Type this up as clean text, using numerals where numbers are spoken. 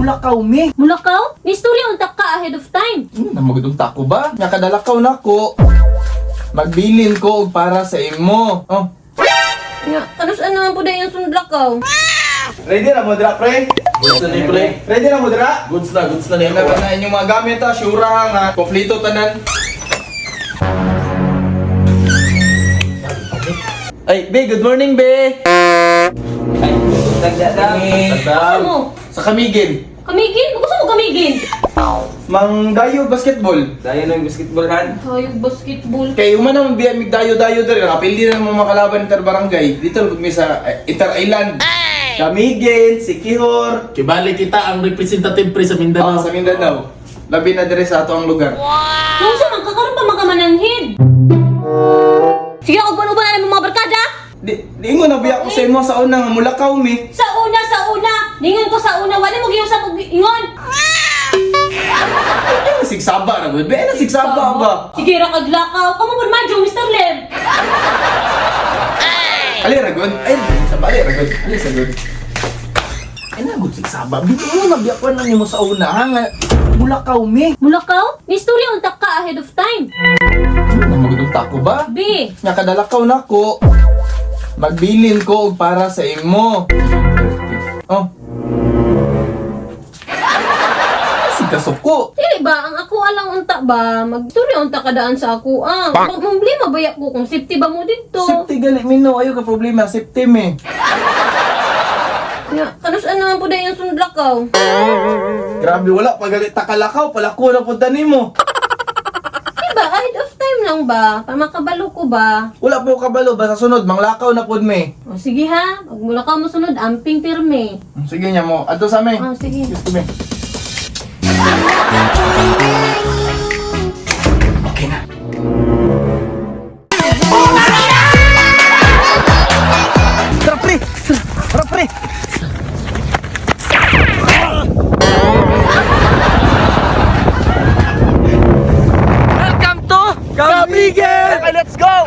Mulakaw mi. Mulakaw? May istorya unta ka ahead of time. Namagudong tako ba? Nakadalakaw na ko. Magbilin ko og para sa imo. Oh. Nga, kanus-an naman po dahil yung sundlakaw. Ready na mo dira, pre? Goods na ni pre. Ready na mo dira? Goods na ni Na ako. na inyong mga gamit ha, sure ha nga. Kompleto tanan. Ay, be, good morning, be. Ay, nagdadam. Gusto mo? Sa Kamigin. Kamigin? Gusto mo kamigin? Mang dayo basketball. Dayo ng basketball han. Tayo basketball. Kay human naman biya migdayo-dayo diri nakapildi na mo makalaban inter barangay. Dito pud mi sa Inter Island. Camiguin, Sikihor, Kibali kita ang representative pre sa oh, Mindanao. sa Mindanao. Labi na diri sa ato ang lugar. Kung sa man, kakaroon pa makamananghid. Sige, uban-uban na ng mga barkada. Di diingon na biya ko sa imo sa una nga mulakaw mi. Sa una, sa una. Ningon ko sa una, wala mo giyusap og ingon. Ay, sigsaba ra gud. Be na sigsaba ba? Sige ra kag lakaw. Kamo pud man Mr. Lem. Ali ra gud. Ay, saba ali ra gud. Ali sa gud. Ay na gud sigsaba. Di mo na biya ko na nimo sa una ha nga mulakaw mi. Mulakaw? May istorya unta ka ahead of time. Namagudong tako ba? B. Nakadalakaw na ko. Magbilin ko og para sa imo. Oh. Sigkasuko. Dili ba ang ako alang unta ba? Magstorya unta ka daan sa ako ah. Problema ba ko kung safety ba mo didto? Safety gali mino ayo ka problema safety mi. Nga, kanus-an naman po dahil yung sundlakaw. Grabe wala pagali takalakaw palako na pud nimo. Di ba, ahead of time lang ba? Para makabalo ko ba? Wala po kabalo basta sunod manglakaw na pud mi. O sige ha, pag mula ka mo sunod, amping pirme. Sige nya mo adto sa amin. O sige. Gusto mi. Okay na. Tara pre! Tara pre! Welcome to Camiguin! Okay, let's go!